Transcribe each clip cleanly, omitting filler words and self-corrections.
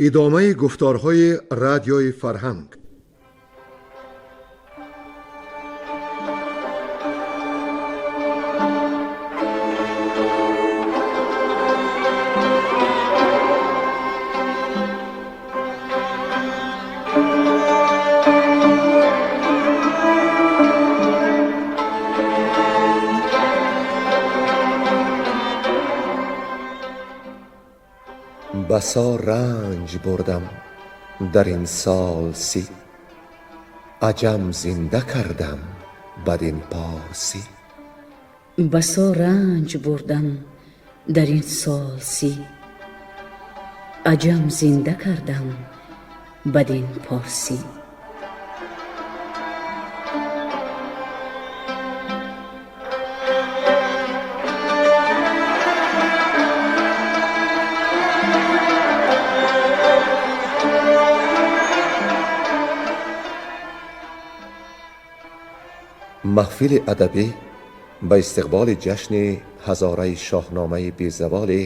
Идомаи гуфторҳои Радиои Фарҳанг. بسا رنج بردم در این سال 30، عجم زنده کردم بدین پارسی. بسا رنج بردم در این سال 30، عجم زنده کردم بدین پارسی. Маҳфили адабӣ ба истиқболи ҷашни ҳазораи шоҳномаи безаволи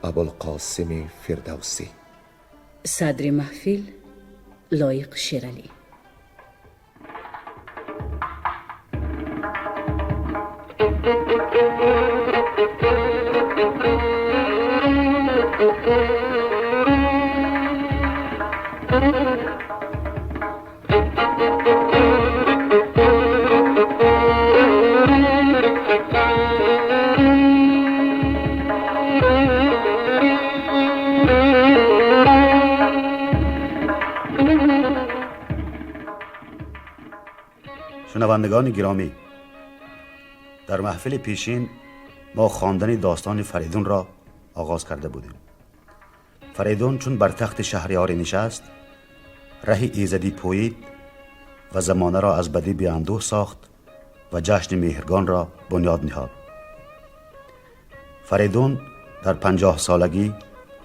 Абулқосими Фирдавсӣ. Садри маҳфил Лоиқ Шералӣ. شنوندگان گرامی، در محفل پیشین ما خواندن داستان فریدون را آغاز کرده بودیم. فریدون چون بر تخت شهریاری نشست، ره ایزدی پویید و زمانه را از بدی بیاندوه ساخت و جشن مهرگان را بنیاد نهاد. فریدون در 50 سالگی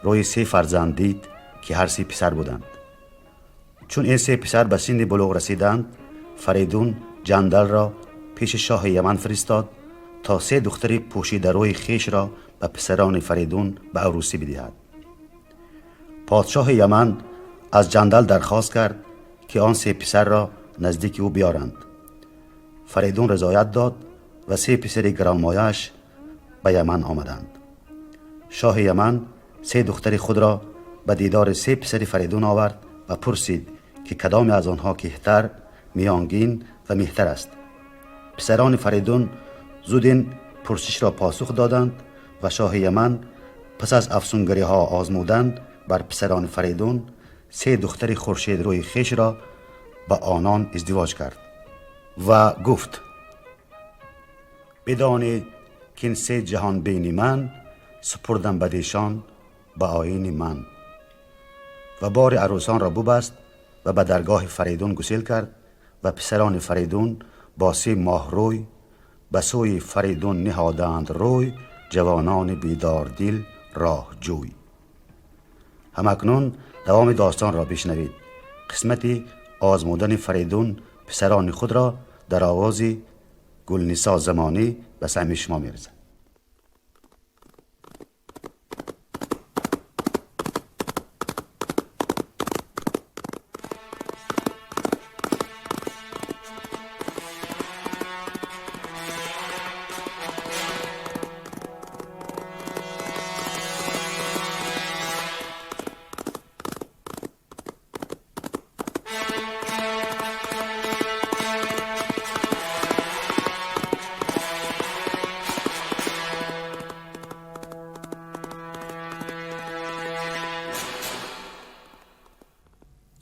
روی 3 فرزند دید که هر 3 پسر بودند. چون این 3 پسر به سن بلوغ رسیدند، فریدون جندل را پیش شاه یمن فرستاد تا 3 دختر پوشیده روی خیش را به پسران فریدون به عروسی بدهد. پادشاه یمن از جندل درخواست کرد که آن 3 پسر را نزدیک او بیارند. فریدون رضایت داد و 3 پسر گرانمایه‌اش به یمن آمدند. شاه یمن 3 دختر خود را به دیدار 3 پسر فریدون آورد و پرسید که کدام از آنها کهتر، میانگین و مهتر است. پسران فریدون زود این پرسش را پاسخ دادند و شاه یمن پس از افسونگری ها آزمودند بر پسران فریدون 3 دختر خورشید روی خیش را با آنان ازدواج کرد و گفت: بدانید که این 3 جهان بین من سپردم بدیشان به آیین من. و بار عروسان را ببست و به درگاه فریدون گسیل کرد و پسران فریدون با 3 ماه روی به سوی فریدون نهادند روی، جوانان بیدار دل راه جوی. همکنون دوام داستان را بشنوید. قسمت آزمودن فریدون پسران خود را در آواز گلنسا زمانی به سمع شما میرسد.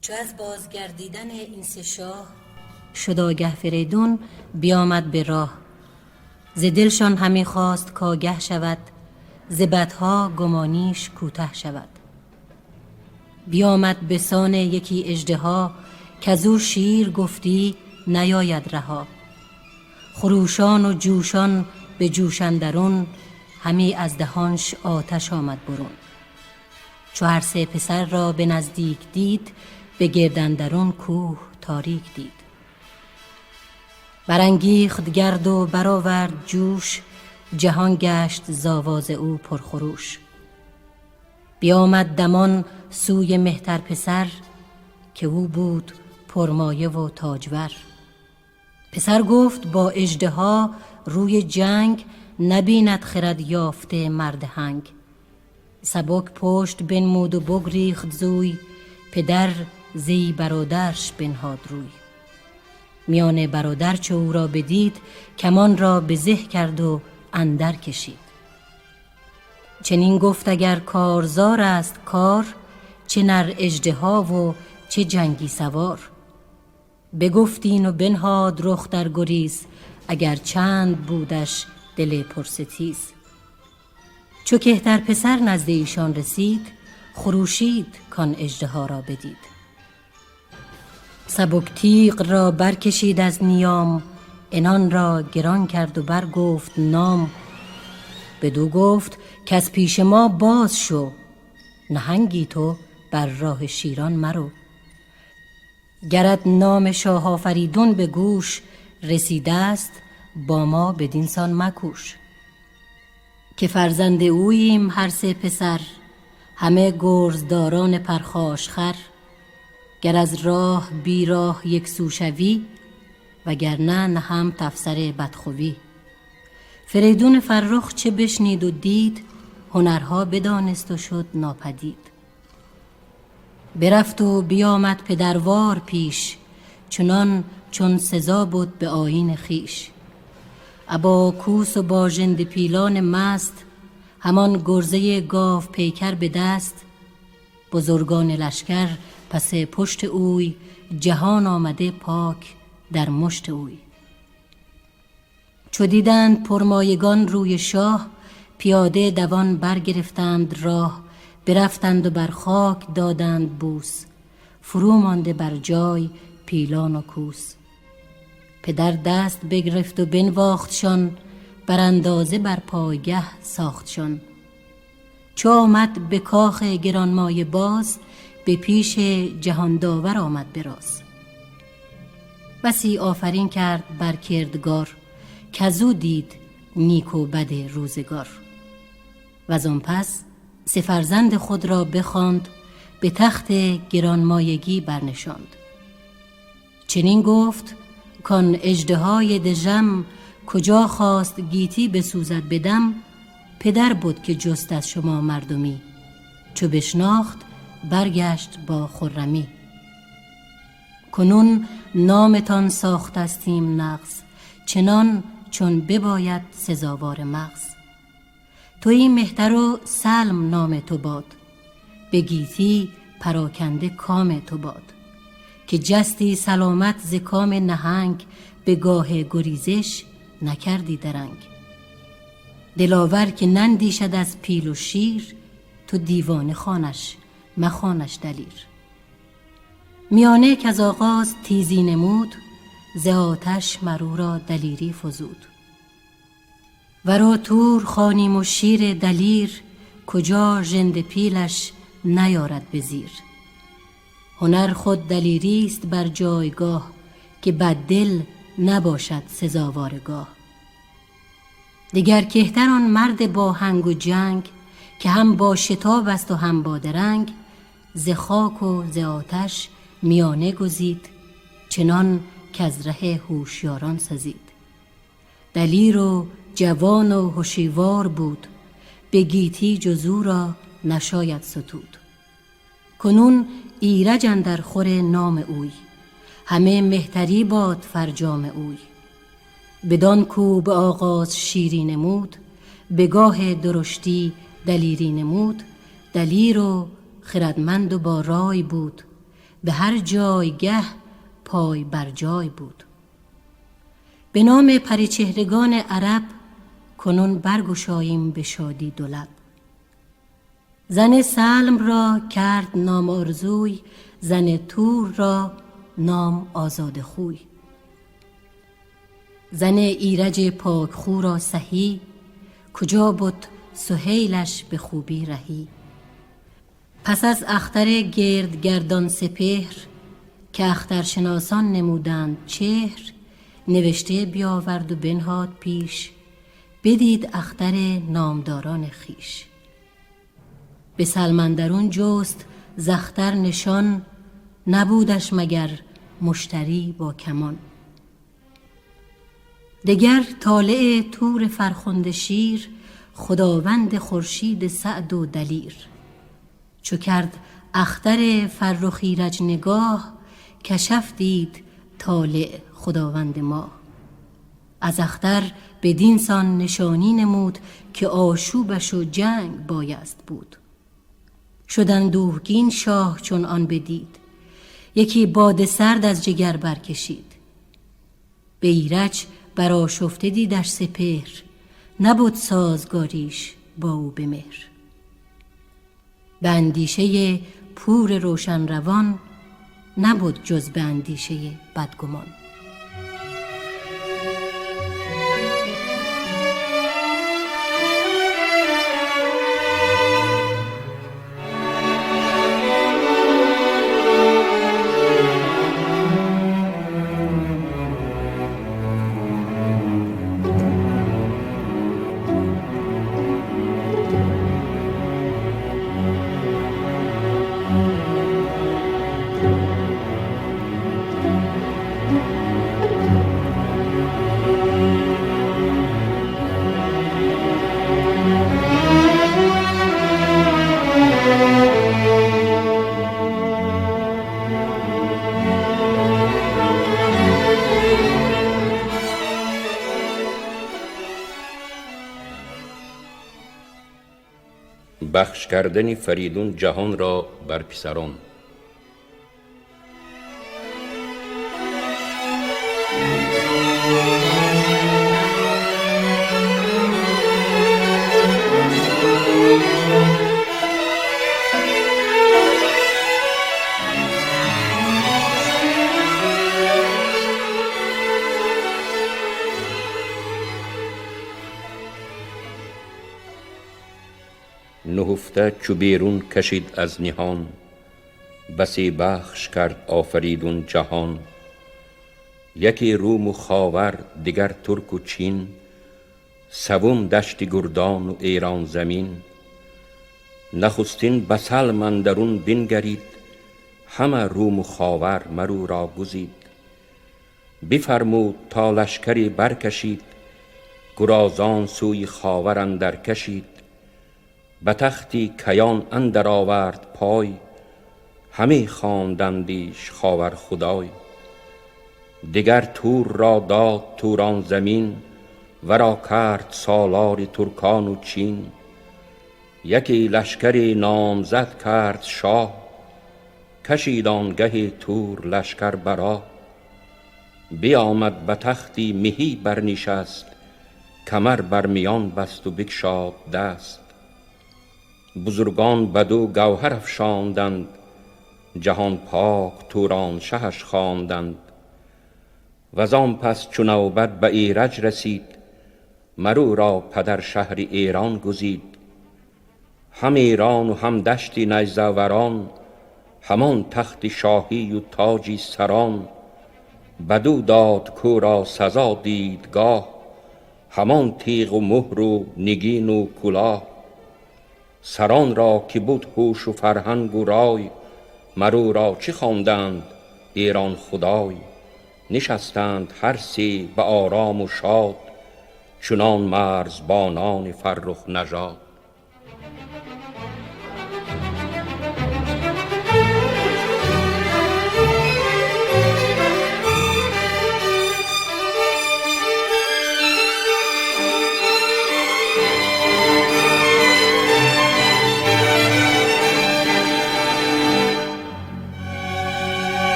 چو از بازگردیدن این 3 شاه شد آگه فریدون، بیامد به راه. ز دلشان همی خواست کآگه شود، ز بدها گمانیش کوته شود. بیامد به سان یکی اژدها، کزو شیر گفتی نیاید رها. خروشان و جوشان به جوش اندرون، همی از دهانش آتش آمد برون. چو هر 3 پسر را به نزدیک دید، به گرد اندرون کوه تاریک دید. برانگیخت گرد و برآورد جوش، جهان گشت ز آواز او پرخروش. بیامد دمان سوی مهتر پسر، که او بود پرمایه و تاجور. پسر گفت با اژدها روی جنگ، نبیند خرد یافته مرد هنگ. سبک پشت بنمود و بگریخت زوی، پدر زی برادرش بنهاد روی. میان برادر چو او را بدید، کمان را به زه کرد و اندر کشید. چنین گفت اگر کارزار است کار، چه نر اژدها و چه جنگی سوار. بگفت این و بنهاد رخ در گریز، اگر چند بودش دل پرستیز. چو کهتر پسر نزد ایشان رسید، خروشید کان اژدها را بدید. سبک تیغ را برکشید از نیام، عنان را گران کرد و برگفت نام. بدو گفت کز پیش ما باز شو، نهنگی تو بر راه شیران مرو. گرت نام شاه آفریدون به گوش رسیده است، با ما بدین سان مکوش. که فرزند اوییم هر سه پسر، همه گرزداران پرخاشخر. گر از راه بی راه یک سو شوی، وگرنه نهم تفسر بدخوی. فریدون فرخ چه بشنید و دید، هنرها بدانست و شد ناپدید. برفت و بیامد پدروار پیش، چنان چون سزا بود به آیین خویش. ابا کوس و با ژنده پیلان مست، همان گرزه گاو پیکر به دست. بزرگان لشکر پس پشت اوی، جهان آمده پاک در مشت اوی. چو دیدند پرمایگان روی شاه، پیاده دوان برگرفتند راه. برفتند و بر خاک دادند بوس، فرو مانده بر جای پیلان و کوس. پدر دست بگرفت و بنواختشان، بر اندازه بر پایگه ساختشان. چو آمد به کاخ گرانمایه باز، به پیش جهانداور آمد به راز. بسی آفرین کرد بر کردگار، کزو دید نیک و بد روزگار. وزان پس سه فرزند خود را بخواند، به تخت گرانمایگی برنشاند. چنین گفت کان اژدهای دژم، کجا خواست گیتی بسوزد بدم. پدر بود که جست از شما مردمی، چو بشناخت برگشت با خرمی. کنون نامتان ساختستیم نغز، چنان چون بباید سزاوار مغز. تویی مهتر و سلم نام تو باد، به گیتی پراکنده کام تو باد. که جستی سلامت ز کام نهنگ، به گاه گریزش نکردی درنگ. دلاور که نندیشد از پیل و شیر، تو دیوانه خوانش مخوانش دلیر. میانه کز آغاز تیزی نمود، ز آتش مر او را دلیری فزود. ورا تور خوانیم و شیر دلیر، کجا ژنده پیلش نیارد به زیر. هنر خود دلیری است بر جایگاه، که بد دل نباشد سزاوار گاه. دگر کهتر آن مرد با هنگ و جنگ، که هم با شتاب است و هم با درنگ. ز خاک و ز آتش میانه گزید، چنان کز ره هوشیاران سزید. دلیر و جوان و هشیوار بود، به گیتی جز او را نشاید ستود. کنون ایرج اندر خور نام اوی، همه مهتری باد فرجام اوی. بدان کو به آغاز شیری نمود، به گاه درشتی دلیری نمود. دلیر و خردمند و با رای بود، به هر جایگه پای بر جای بود. به نام پریچهرگان عرب، کنون برگشاییم به شادی دو لب. زن سلم را کرد نام آرزوی، زن تور را نام آزاده خوی. زن ایرج پاک خو را سهی، کجا بد سهیلش به خوبی رهی. پس از اختر گرد گردان سپهر، که اخترشناسان نمودند چهر. نوشته بیاورد و بنهاد پیش، بدید اختر نامداران خویش. به سلم اندرون جست ز اختر نشان، نبودش مگر مشتری با کمان. دگر طالع تور فرخنده شیر، خداوند خورشید سعد و دلیر. چو کرد اختر فرخ ایرج نگاه، کشف دید طالع خداوند ماه. از اختر بدین سان نشانی نمود، که آشوبش و جنگ بایست بود. شد اندوهگین شاه چون آن بدید، یکی باد سرد از جگر برکشید. به ایرج برآشفته دیدش سپهر، نبد سازگاریش با او به مهر. به اندیشه پور روشن روان، نبد جز به اندیشه بدگمان. بخش کردن فریدون جهان را بر پسران. نهفته چو بیرون کشید از نهان، بسی بخش کرد آفریدون جهان. یکی روم و خاور، دگر ترک و چین، سوم دشت گردان و ایران زمین. نخستین به سلم اندرون بنگرید، همه روم و خاور مرو را گزید. بفرمود تا لشکری برکشید، گرازان سوی خاور اندر کشید. به تختی کیان اندر آورد پای، همی خواندندیش خاور خدای. دگر تور را داد توران زمین، ورا کرد سالار ترکان و چین. یکی لشکری نامزد کرد شاه، کشید آنگه تور لشکر براه. بیامد به تختی مهی برنشست، کمر بر میان بست و بگشاد دست. بزرگان بدو گوهر افشاندند، جهان پاک توران شهش خواندند. وزان پس چو نوبت به ایرج رسید، مرو را پدر شهر ایران گزید. هم ایران و هم دشت نیزه وران، همان تخت شاهی و تاجی سران. بدو داد کو را سزا دیدگاه، همان تیغ و مهر و نگین و کلاه. سران را که بود هوش و فرهنگ و رای، مرو را چه خواندند ایران خدای. نشستند هر سه به آرام و شاد، چنان مرزبانان فرخ نژاد.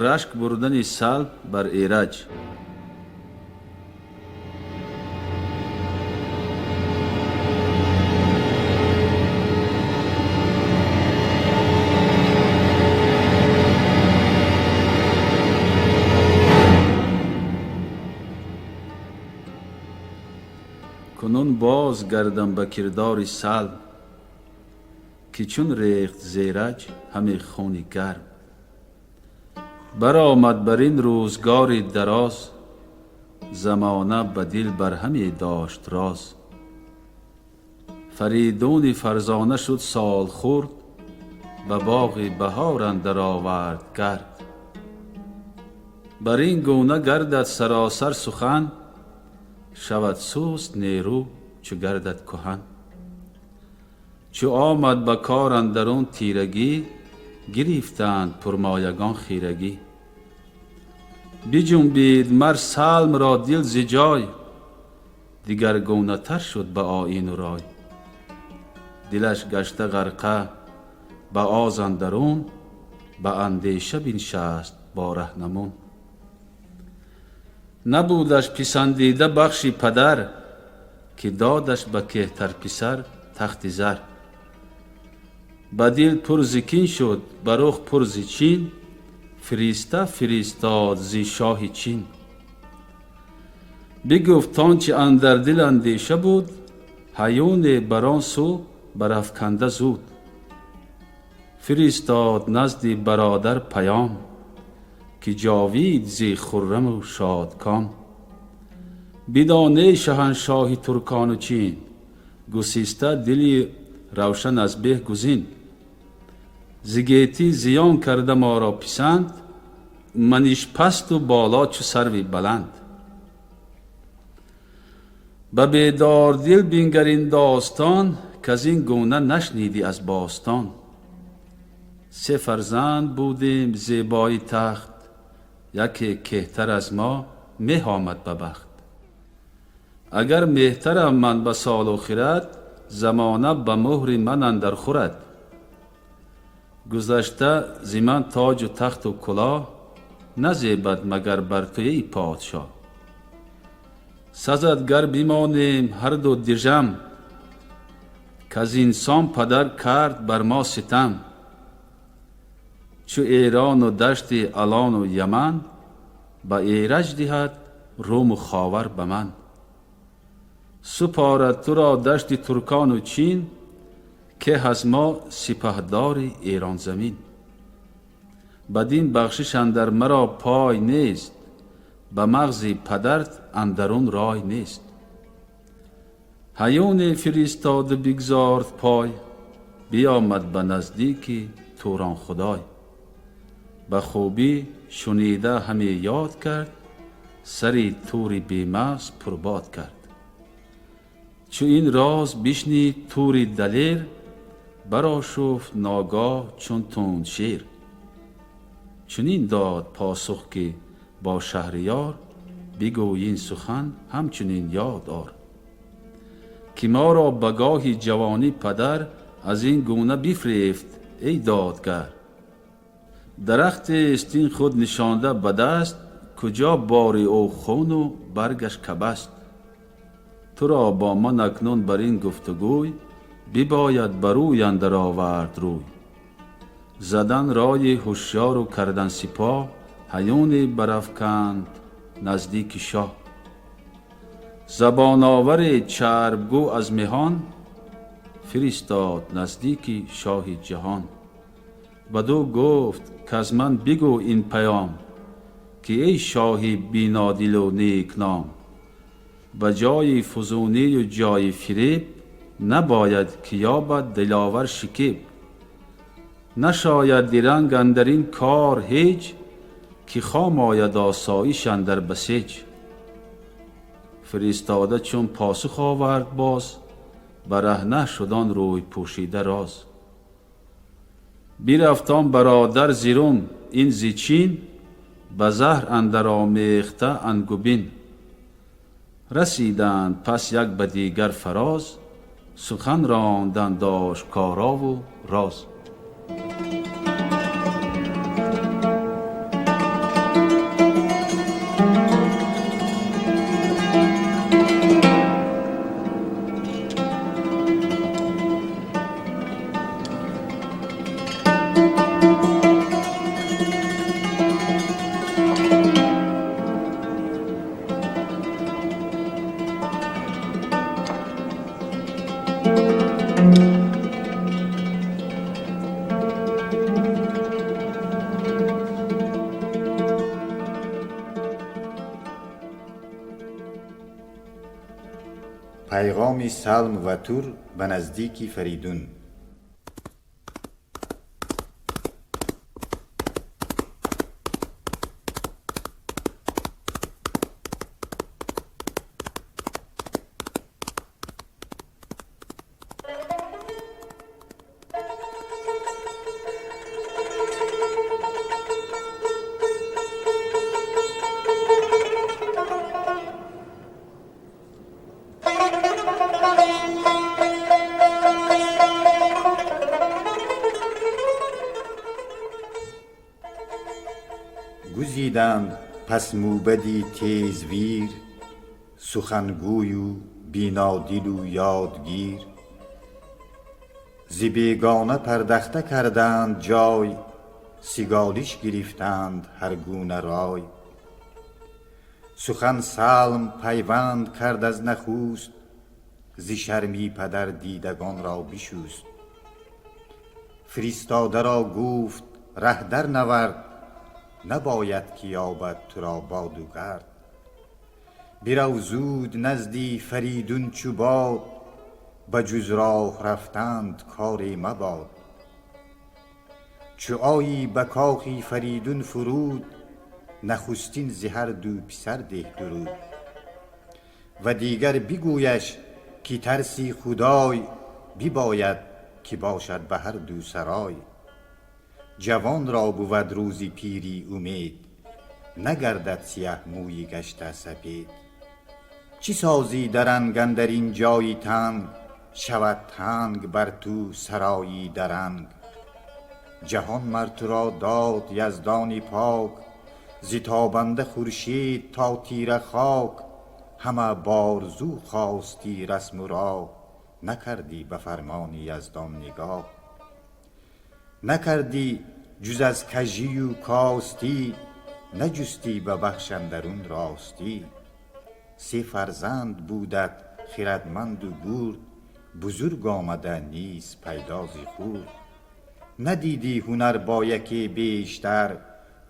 Рашк бурдани Салм бар Эраҷ. Кунун боз гардам ба кирдори Салм, ки чун рехт зераҷ ҳаме хуни гарм. Баромад бар ин рӯзгори дароз, замона ба дил бар ҳаме дошт роз. Фаридуни фарзона шуд солхӯрд, ба боғи баҳор андар овард гард. Бар ин гуна гардад саросар сухан, шавад суст нерӯ чу гардад куҳан. Чу омад ба кор андарун тирагӣ, гирифтанд пурмоягон хирагӣ. Биҷунбид мар Салмро дил зи ҷой, дигаргунатар шуд ба оину рой. Дилаш гашта ғарқа ба оз андарун, ба андеша биншаст бо раҳнамун. Набудаш писандида бахши падар, ки додаш ба кеҳтар писар тахти зар. Ба дил пур зи кин шуд, ба рух пур зи чин, фириста фиристод зи шоҳи Чин. Бигуфт он чи андар дил андеша буд, ҳаюне бар он сӯ барафканда зуд. Фиристод назди бародар паём, ки ҷовид зи хурраму шодком. Бидон эй шаҳаншоҳи туркону Чин, гусиста дили равшан аз беҳ гузин. Зи гетӣ зиён карда моро писанд, маниш пасту боло чу сарви баланд. Ба бедордил бингар ин достон, каз ин гуна нашнидӣ аз бостон. Се фарзанд будем зебои тахт, яке кеҳтар аз мо меҳ омад ба бахт. Агар меҳтарам ман ба солу хирад, замона ба муҳри ман андар хӯрад. Гузашта зи ман тоҷу тахту кулоҳ, назебад магар бар ту эй подшоҳ. Сазад гар бимонем ҳарду дижам, каз инсон падар кард бар мо ситам. Чу Эрону дашти Алону Яман, ба Эраҷ диҳад Руму Ховар ба ман. Супорад туро дашти туркону Чин, ке аз мо сипаҳдори Эронзамин. Бадин бахшиш андар маро пой нест, ба мағзи падарт андарун рой нест. Ҳаюне фиристоду бигзорд пой, биёмад ба наздики Туронхудой. Ба хубӣ шунида ҳаме ёд кард, сари тури бемағз пурбод кард. Чу ин роз бишнид тури далер, барошуфт ногоҳ чун тундшер. Чунин дод посух, ки бо шаҳриёр бигӯй ин сухан, ҳамчунин ёд ор, ки моро ба гоҳи ҷавонӣ падар аз ин гуна бифирефт, эй додгар. Дарахтест ин худ нишонда ба даст, куҷо бори ӯ хуну баргаш кабаст. Туро бо ман акнун бар ин гуфтугӯй бибояд ба рӯй андар овард рӯй. Задан рои ҳушёру кардан сипоҳ, ҳаюне барафканд наздики шоҳ. Забоноваре чарбгӯ аз меҳон фиристод наздики шоҳи ҷаҳон. Бадӯ гуфт, каз ман бигӯ ин паём, ки эй шоҳи бинодилу некном, ба ҷои фузунию ҷои фиреб набояд ки ёбад диловар шикеб. Нашояд диранг андар ин кор ҳеҷ, ки хом ояд осоиш андар басеҷ. Фиристода чун посух овард боз, бараҳна шуд он рӯй пӯшида роз. Бирафт он бародар зи Рум, ин зи Чин, ба заҳр андар омехта ангубин. Расиданд пас як ба дигар фароз, сухан ронданд ошкорову роз. Пайғоми Салм ва Тур ба наздики Фаридун. Гузиданд пас мӯбади тезвир, сухангӯю бинодилу ёдгир. Зи бегона пардахта карданд ҷой, сиголиш гирифтанд ҳар гуна рой. Сухан Салм пайванд кард аз нахуст, зи шарми падар дидагонро бишуст. Фиристодаро гуфт: раҳ дар навард, набояд ки ёбад туро боду гард. Бирав зуд назди Фаридун чу бод, ба ҷуз роҳ рафтант коре мабод. Чу оӣ ба кохи Фаридун фуруд, нахустин зи ҳар ду писар деҳ дуруд. Ва дигар бигӯяш ки тарси Худой бибояд ки бошад ба ҳар ду сарой. Ҷавонро бувад рӯзи пирӣ умед, нагардад сияҳ мӯи гашта сапед. Чӣ созӣ даранг андар ин ҷои танг, шавад танг бар ту сарои даранг. Ҷаҳон мар туро дод Яздони пок, зи тобанда хуршед то тира хок. Ҳама борзу хостӣ расму роҳ, накардӣ ба фармони Яздон нигоҳ. Накардӣ ҷуз аз кажию костӣ, наҷустӣ ба бахш андарун ростӣ. Се фарзанд будат хирадманду гурд, бузург омада низ пайдо зи хурд. Надидӣ ҳунар бо яке бештар,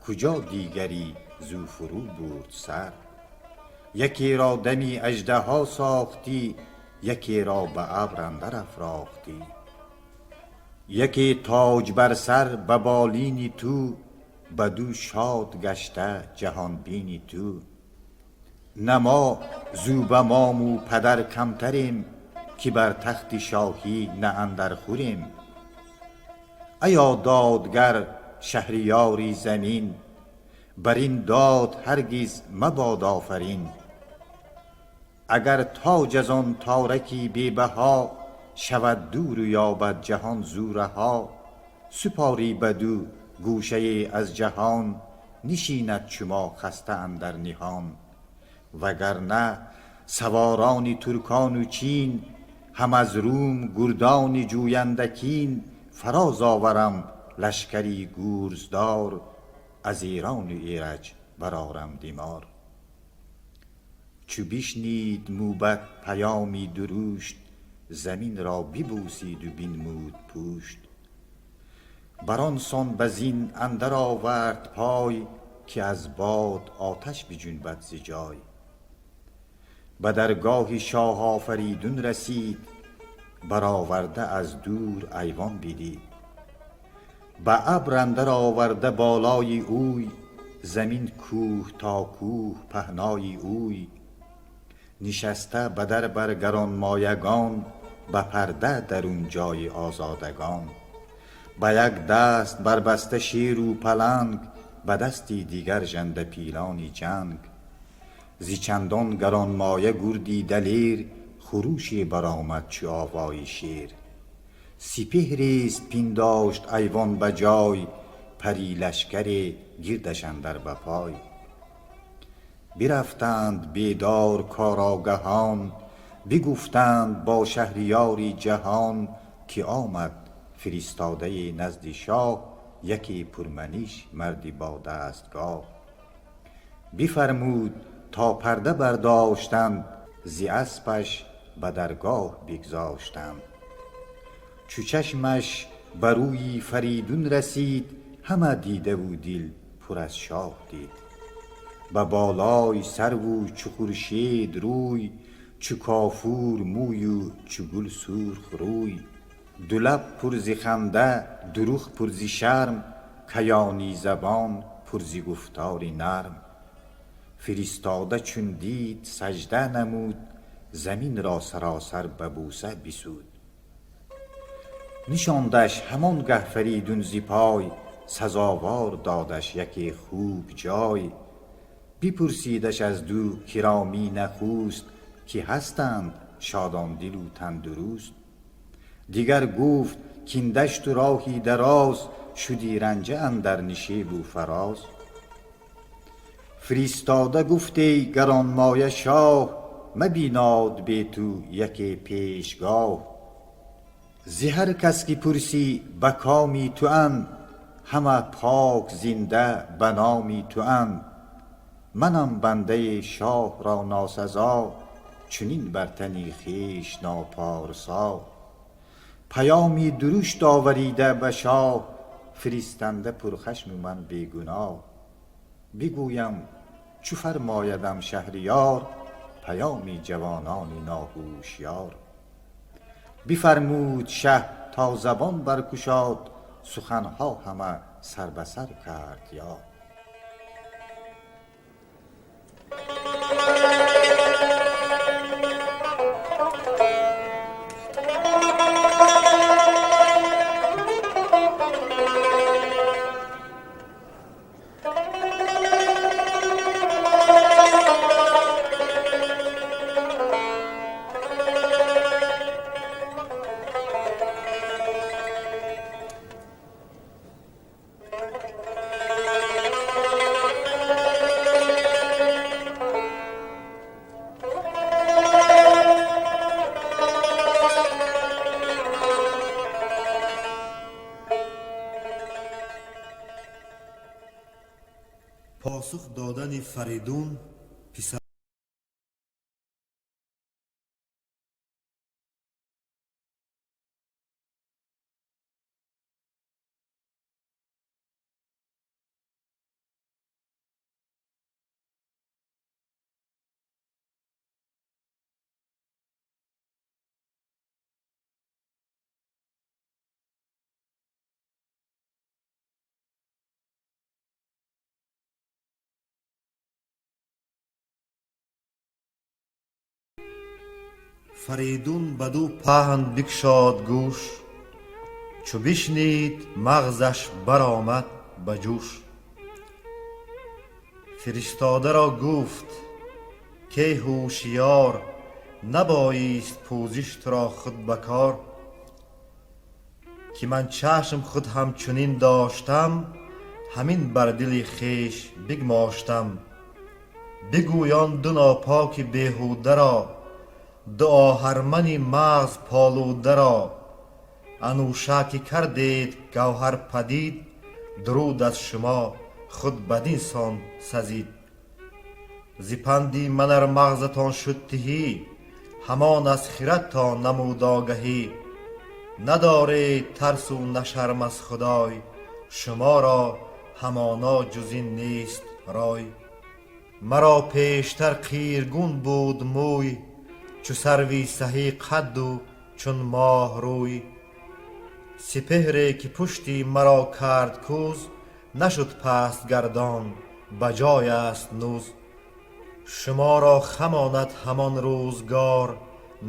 куҷо дигарӣ зӯ фурӯ бурд сар. Якеро дами аждаҳо сохтӣ, якеро ба абр андар афрохтӣ. Яке тоҷ бар сар ба болини ту, бадӯ шод гашта ҷаҳонбини ту. На мо зӯ ба мому падар камтарем, ки бар тахти шоҳӣ на андар хӯрем. Аё додгар шаҳриёри замин, бар ин дод ҳаргиз мабод офарин. Агар тоҷ аз он тораки бебаҳо шавад дуру ёбад ҷаҳон зӯ раҳо, супорӣ бадӯ гӯшае аз ҷаҳон, нишинад чу мо хаста андар ниҳон. Вагарна саворони туркону чин, ҳам аз Рум гурдони ҷӯянда кин, фароз оварам лашкари гурздор, аз Эрону Эраҷ барорам димор. Чу бишнид мӯбад паёми дурушт, заминро бибӯсиду бинмуд пушт. Бар он сон ба зин андар овард пой, ки аз бод оташ биҷунбад зи ҷой. Ба даргоҳи шоҳ Офаридун расид, бароварда аз дур айвон бидид. Ба абр андар оварда болои ӯй, замин кӯҳ то кӯҳ паҳнои ӯй. Нишаста ба дар бар гаронмоягон, ба парда дарун ҷои озодагон. Ба як даст барбаста шеру паланг, ба дасти дигар жанда пилони ҷанг. Зи чандон гаронмоя гурди далер, хурӯше баромад чу овои шер. Сипеҳрест пиндошт айвон ба ҷой, пари лашкаре гирдаш андар ба пой. Бирафтанд бедор корогаҳон, бигуфтанд бо шаҳриёри ҷаҳон, ки омад фиристодаи назди шоҳ, яке пурманиш марди бо дастгоҳ. Бифармуд то парда бардоштанд, зи аспаш ба даргоҳ бигзоштанд. Чу чашмаш ба рӯи Фаридун расид, ҳама дидаву дил пур аз шоҳ дид. Ба болои сарву чу хуршед рӯй, Чу кофур мӯю чу гул сурх рӯй. Ду лаб пур зи ханда, ду рух пур зи шарм, каёнӣ забон пур зи гуфтори нарм. Фиристода чун дид сажда намуд, заминро саросар ба бӯса бисуд. Нишондаш ҳамон гаҳ Фаридун зи пой, сазовор додаш яке хуб ҷой. Бипурсидаш аз ду киромӣ нахуст, ки ҳастанд шодон дилу тандуруст. Дигар гуфт кин дашту роҳи дароз, шуди ранҷа андар нишебу фароз. Фиристода гуфт эй гаронмоя шоҳ, мабинод бе ту яке пешгоҳ. Зи ҳар кас ки пурсӣ ба коми туанд, ҳама пок зинда ба номи туанд. Манам бандаи шоҳро носазо, чунин бар тани хеш нопорсо. Паёми дурушт оварида ба шоҳ, фиристанда пурхашму ман бегуноҳ. Бигӯям чу фармоядам шаҳриёр, паёми ҷавонони ноҳушёр. Бифармуд шаҳ то забон баркушод, суханҳо ҳама сар ба сар кард ёд. Посух додани Фаридун писар. Фаридун баду паҳн бикшод гӯш, чу бишнид мағзаш баромад ба ҷӯш. Фиристодаро гуфт ке ҳушёр, набоист пӯзиш туро худ ба кор, ки ман чашм худ ҳамчунин доштам, ҳамин бар дили хеш бигмоштам. Бигӯён ду нопоки беҳударо, ду оҳармани мағз полударо, анӯша ки кардед гавҳар падид, дуруд аз шумо худ бадин сон сазид. Зи панди манар мағзатон шуд тиҳӣ, ҳамон аз хирадтон намуд огаҳӣ. Надоред тарсу на шарм аз Худой, шуморо ҳамоно ҷуз ин нест рой. Маро пештар қиргун буд мӯй, чу сарви саҳӣ қадду чун моҳ рӯй. Сипеҳре ки пушти маро кард кӯз, нашуд паст гардон ба ҷой аст нӯз. Шуморо хамонад ҳамон рӯзгор,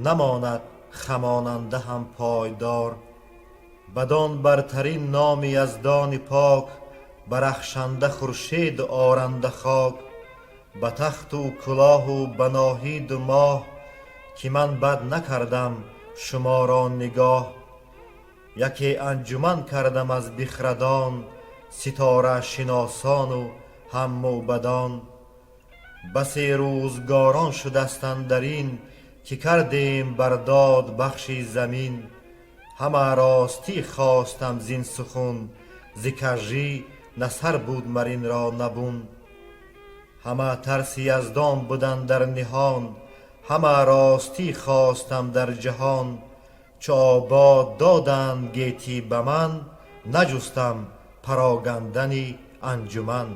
намонад хамонанда ҳам пойдор. Бадон бартарин номи яздони пок, барахшанда хуршеду оранда хок, ба тахту кулоҳу ба ноҳиду моҳ, ки ман бад накардам шуморо нигоҳ. Яке анҷуман кардам аз бихрадон, ситорашиносону ҳам мӯбадон. Басе рӯзгорон шудаст андар ин, ки кардем бар дод бахши замин. Ҳама ростӣ хостам зин сухун, зи кажӣ на сар буд мар инро набун. Ҳама тарси яздон будан дар ниҳон, ҳама ростӣ хостам дар ҷаҳон. Чу обод доданд гетӣ ба ман, наҷустам парогандани анҷуман.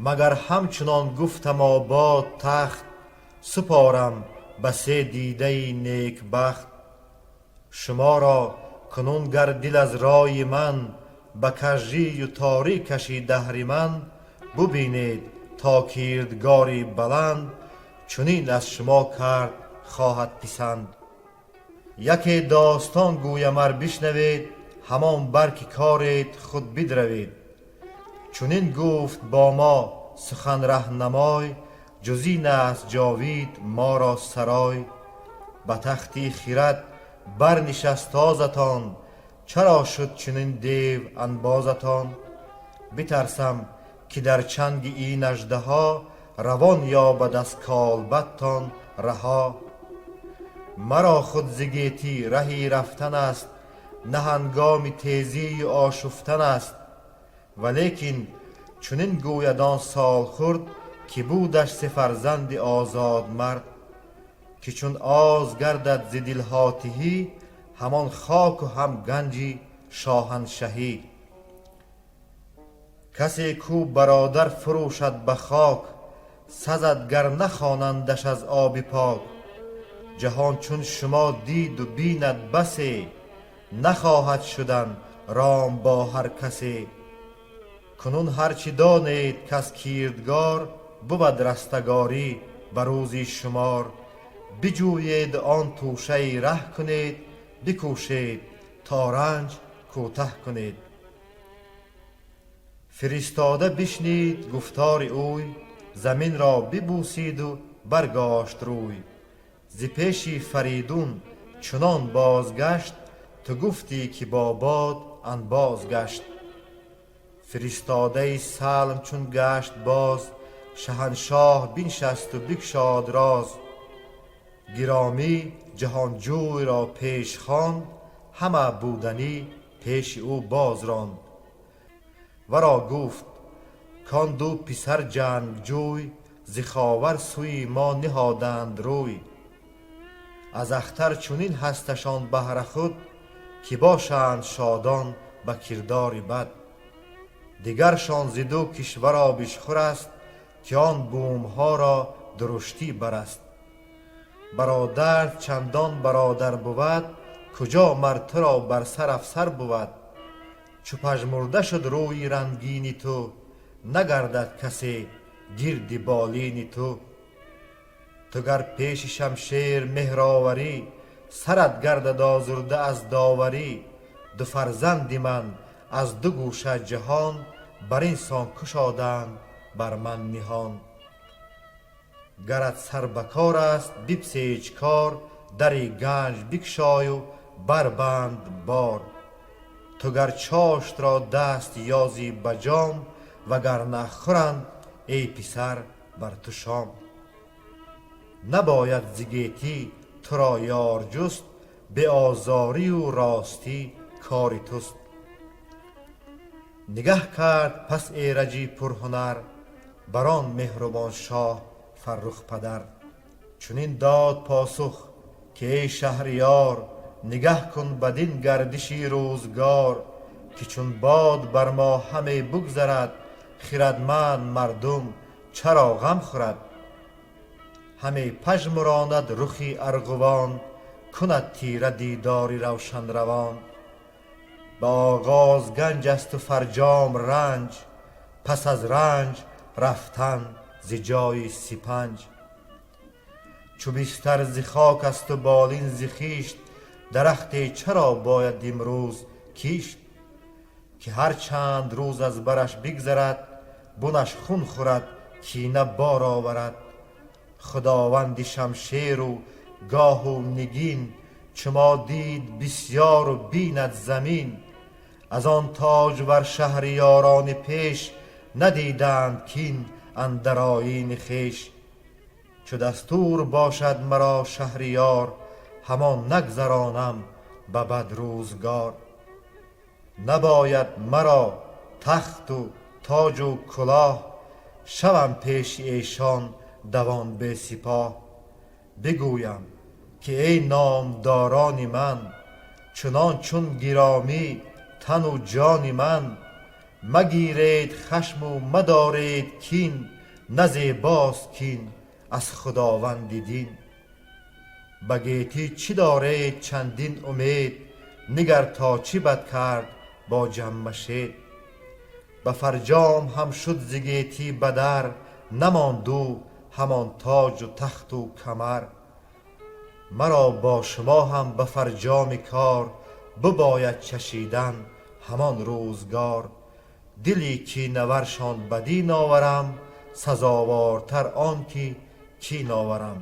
Магар ҳамчунон гуфтам обод тахт, Супорам ба се дидаи некбахт. Шуморо кунун гар дил аз рои ман ба кажию торӣ кашид аҳриман, бубинед то кирдгори баланд чунин аз шумо кард хоҳад писанд. Яке достон гӯям ар бишнавед, ҳамон барки коред худ бидравед. Чунин гуфт бо мо сухан раҳнамой, ҷуз ин аст ҷовид моро сарой. Ба тахти хирад барнишаст тозатон, чаро шуд чунин дев анбозатон? Битарсам ки дар чанги ин аждаҳо равон ёбад аз колбадтон раҳо. Маро худ зи гетӣ раҳи рафтан аст, на ҳангоми тезию ошуфтан аст. Валекин чунин гӯяд он солхӯрд, ки будаш се фарзанди озодмард, ки чун оз гардад зи дилҳо тиҳӣ, ҳамон хоку ҳам ганҷи шоҳаншаҳӣ. Касе кӯ бародар фурӯшад ба хок, сазад гар нахонандаш аз оби пок. Ҷаҳон чун шумо диду бинад басе, нахоҳад шудан ром бо ҳар касе. Кунун ҳарчи донед каз кирдгор бувад растагорӣ ба рӯзи шумор. Биҷӯед он тӯшаи раҳ кунед, бикӯшед то ранҷ кӯтаҳ кунед. Фиристода бишнид гуфтори ӯй, заминро бибӯсиду баргошт рӯй. Зи пеши Фаридун чунон бозгашт, ту гуфтӣ ки бо бод анбоз гашт. Фиристодаи Салм чун гашт боз, шаҳаншоҳ биншасту бикшод роз. Гиромӣ ҷаҳонҷӯйро пеш хонд, ҳама буданӣ пеши ӯ боз ронд. Варо гуфт кон ду писар ҷангҷӯй зи Ховар сӯи мо ниҳоданд рӯй. Аз ахтар чунин ҳасташон баҳра худ, ки бошанд шодон ба кирдори бад. Дигаршон зи ду кишвар обишхӯр аст, ки он бумҳоро дуруштӣ бараст. Бародарт чандон бародар бувад, куҷо мар туро бар сар афсар бувад. Чу пажмурда шуд рӯи рангини ту, нагардад касе гирди болини ту. Ту гар пеши шамшер меҳр оварӣ, сарат гардад озурда аз доварӣ. Ду фарзанди ман аз ду гӯша ҷаҳон бар ин сон кушоданд бар ман ниҳон. Гарат сар ба кор аст бипсеч кор, дари ганҷ бикшою барбанд бор. Ту гар чоштро даст ёзӣ ба ҷом, вагарна хӯранд эй писар бар ту шом. Набояд зи гетӣ туро ёр ҷуст, беозорию ростӣ кори туст. Нигаҳ кард пас Эраҷи пурҳунар, бар он меҳрубон шоҳ фаррух падар. Чунин дод посух ки эй шаҳриёр, нигаҳ кун бадин гардиши рӯзгор, ки чун бод бар мо ҳаме бугзарад, хирадманд мардум чаро ғам хӯрад? Ҳаме пажмуронад рухи арғувон, кунад тира дидори равшанравон. Ба оғоз ганҷ асту фарҷом ранҷ, пас аз ранҷ рафтан зи ҷои сипанҷ. Чу бистар зи хок асту болин зи хишт, дарахте чаро бояд имрӯз кишт? Ки ҳар чанд рӯз аз бараш бигзарад, бунаш хун хӯрад, кина бор оварад. Худованди шамшеру гоҳу нигин, чу мо дид бисьёру бинад замин. Аз он тоҷвар шаҳриёрони пеш надиданд кин андар оини хеш. Чу дастур бошад маро шаҳриёр, ҳамон нагзаронам ба бад рӯзгор. Набояд маро тахту тоҷу кулоҳ, шавам пеши эшон давон бесипоҳ. Бигӯям ки эй номдорони ман, чунон чун гиромӣ тану ҷони ман, магиред хашму мадоред кин, на зебост кин аз Худованди дин. Ба гетӣ чӣ доред чандин умед, нигар то чӣ бад кард бо Ҷамшед. Ба фарҷом ҳам шуд зи гетӣ бадар, намонд ӯ ҳамон тоҷу тахту камар. Маро бо шумо ҳам ба фарҷоми кор, бибояд чашидан ҳамон рӯзгор. Дили кинаваршон бадин оварам, сазовортар он ки кин оварам.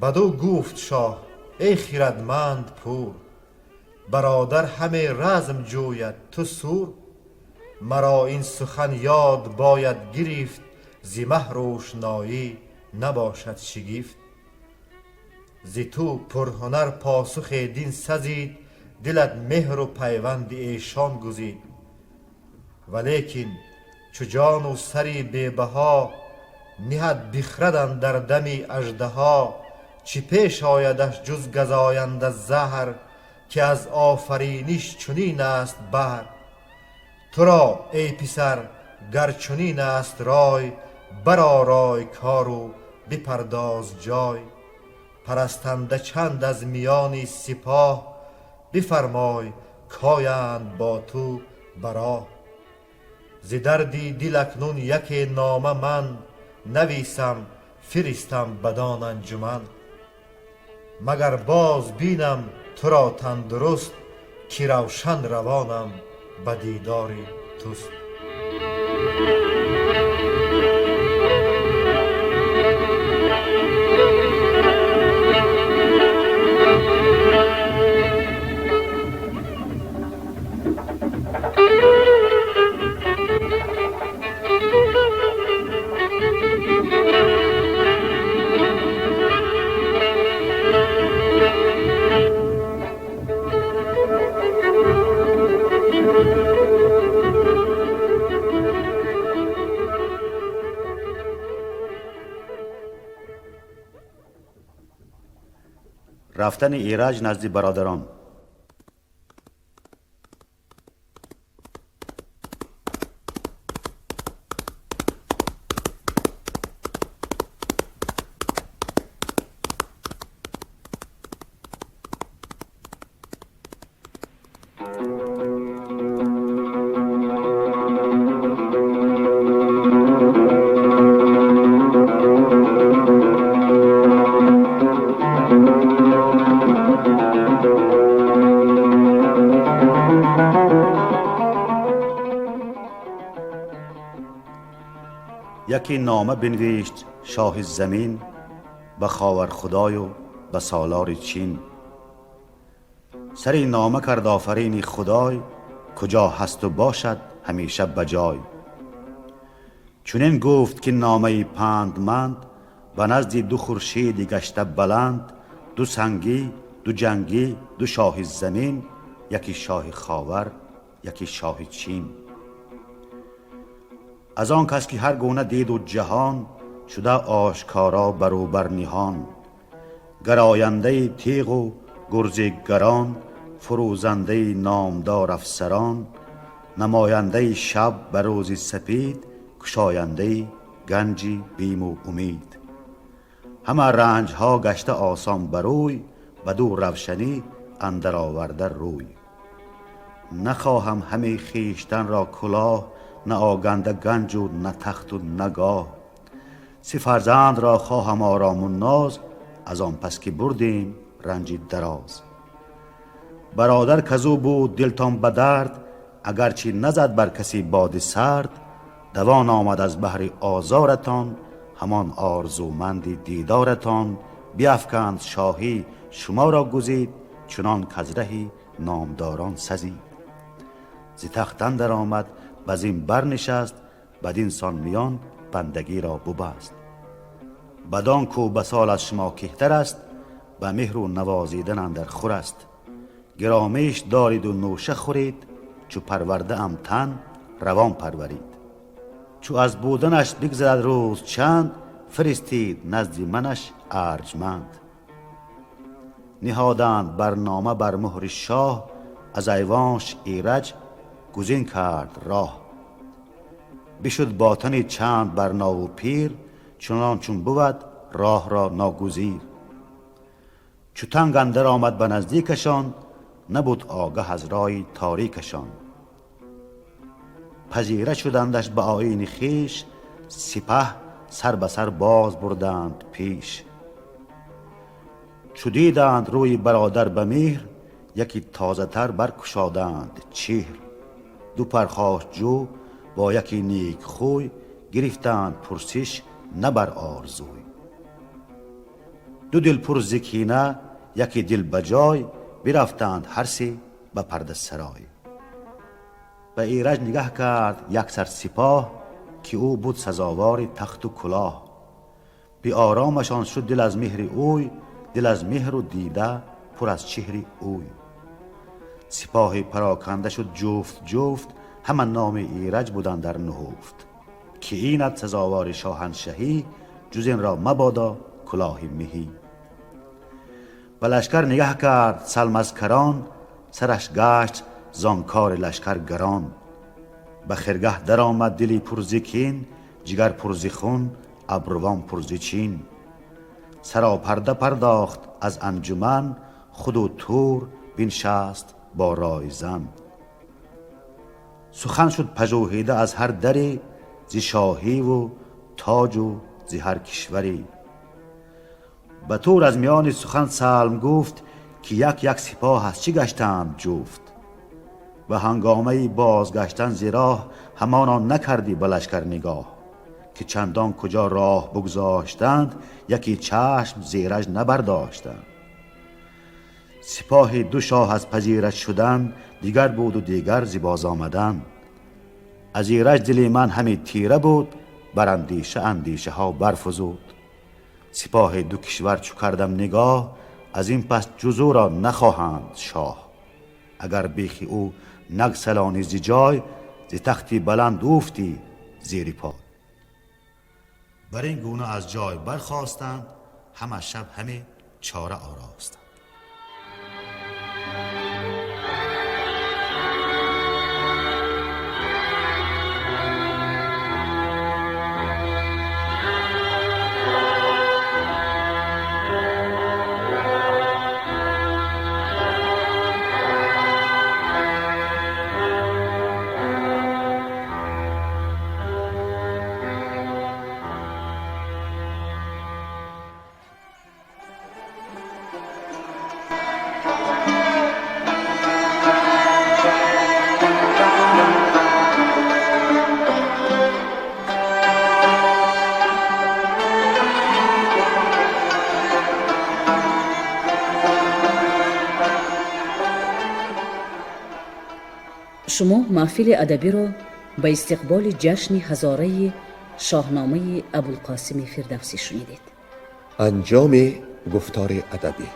Бадӯ гуфт шоҳ: эй хирадманд пур, бародар ҳаме разм ҷӯяд, ту сур. Маро ин сухан ёд бояд гирифт, зи маҳ рӯшноӣ набошад шигифт. Зи ту пурҳунар посухе дин сазид, дилат меҳру пайванди эшон гузид. Валекин чу ҷону сари бебаҳо ниҳад бихрад андар дами аждаҳо, чӣ пеш оядаш ҷуз газоянда заҳр, ки аз офариниш чунин аст баҳр. Туро эй писар гар чунин аст рой, баророй кору бипардоз ҷой. Парастанда чанд аз миёни сипоҳ, бифармой коянд бо ту бароҳ. Зи дарди дил акнун яке нома ман нависам, фиристам бадон анҷуман. Магар боз бинам туро тандуруст, ки равшан равонам ба дидори туст. Рафтани Эраҷ назди бародарон. Яке нома бинавишт шоҳи замин ба Ховар худою ба солори Чин. Сари нома кард офарини Худой, куҷо ҳасту бошад ҳамеша ба ҷой. Чунин гуфт ки номаи пандманд ба назди ду хуршеди гашта баланд, ду сангӣ, ду ҷангӣ, ду шоҳи замин, яке шоҳи Ховар, яке шоҳи Чин. Аз он кас ки ҳар гуна диду ҷаҳон шуда ошкоро барӯбар ниҳон, гарояндаи теғу гурзи гарон, фурӯзандаи номдор афсарон, намояндаи шаб ба рӯзи сапид, кушояндаи ганҷи биму умид. Ҳама ранҷҳо гашта осон барӯй, баду равшанӣ андар оварда рӯй. Нахоҳам ҳаме хештанро кулоҳ, на оганда ганҷу на тахту на гоҳ. Си фарзандро хоҳам орому ноз, аз он пас ки бурдем ранҷи дароз. Бародар казу буд дилтон ба дард, агарчи назад бар каси боди сард, давон омад аз баҳри озоратон, ҳамон орзуманди дидоратон. Биафканд шоҳӣ шуморо гузид, чунон каз раҳи номдорон сазид. Зи тахт андар омад, ба зин барнишаст, бадин сон миён бандагиро бубаст. Бадон ку ба сол аз шумо кеҳтар аст, ба меҳру навозидан андар хур аст. Гиромиш дориду нӯша хӯред, чу парвардаам тан равон парварид. Чу аз буданаш бигзарад рӯз чанд, фиристид назди манаш арҷманд. Ниҳоданд барнома бар муҳри шоҳ, аз айвонш Эраҷ гузин кард роҳ. Бишуд бо тани чанд барнову пир, чунон чун бувад роҳ ро ногузир. Чу танг андар омад ба наздикашон, набуд огаҳ аз роҳи торикашон. Пазира шудандаш ба оини хеш, сипаҳ сар ба сар боз бурданд пеш. Чу диданд рӯи бародар ба меҳр, яки тозатар баркушоданд чеҳр. Ду пархошҷӯ бо яки некхӯй гирифтанд пурсиш на бар орзуй. Ду дил пур зи кина, яки дил ба ҷой, бирафтанд ҳар се ба пардасарой. Ба Эраҷ нигаҳ кард як сар сипоҳ, ки ӯ буд сазовори тахту кулоҳ. Биоромашон шуд дил аз меҳри ӯй, дил аз меҳру дида пур аз чеҳри ӯй. Сипоҳи пароканда шуд ҷуфт ҷуфт, ҳама номи Эраҷ буданд дар нуҳуфт. Ки инат сазовори шоҳаншаҳӣ, ҷуз ин ро мабодо кулоҳи меҳӣ. Ба лашкар нигаҳ кард Салм аз карон, сараш гашт зон кори лашкар гарон. Ба хиргаҳ даромад дили пур зи кин, ҷигар пур зи хун, абрувон пур зи чин. Саропарда пардохт аз анҷуман, худу Тур биншаст бо ройзан. Сухан шуд пажӯҳида аз ҳар даре, зи шоҳиву тоҷу зи ҳар кишваре. Ба Тур аз миёни сухан Салм гуфт, ки як як сипоҳ аз чӣ гаштанд ҷуфт. Ба ҳангомаи бозгаштан зи роҳ, ҳамоно накардӣ ба лашкар нигоҳ. Ки чандон куҷо роҳ бигзоштанд, яки чашм зи Эраҷ набардоштанд. Сипоҳи ду шоҳ аз пазират шудан, дигар буду дигар зи боз омадан. Аз Эраҷ дили ман ҳаме тира буд, бар андеша андешаҳо барфузуд. Сипоҳи ду кишвар чу кардам нигоҳ, аз ин пас ҷуз ӯ ро нахоҳанд шоҳ. Агар бехи ӯ нагсалонӣ зи ҷой, зи тахти баланд уфтӣ зери пой. Бар ин гуна аз ҷой бархостанд, ҳама шаб ҳаме чора оростанд. Шумо маҳфили адабиро ба истиқболи ҷашни ҳазораи шоҳномаи Абулқосими Фирдавсӣ шунидед. Анҷоми гуфтори адабӣ.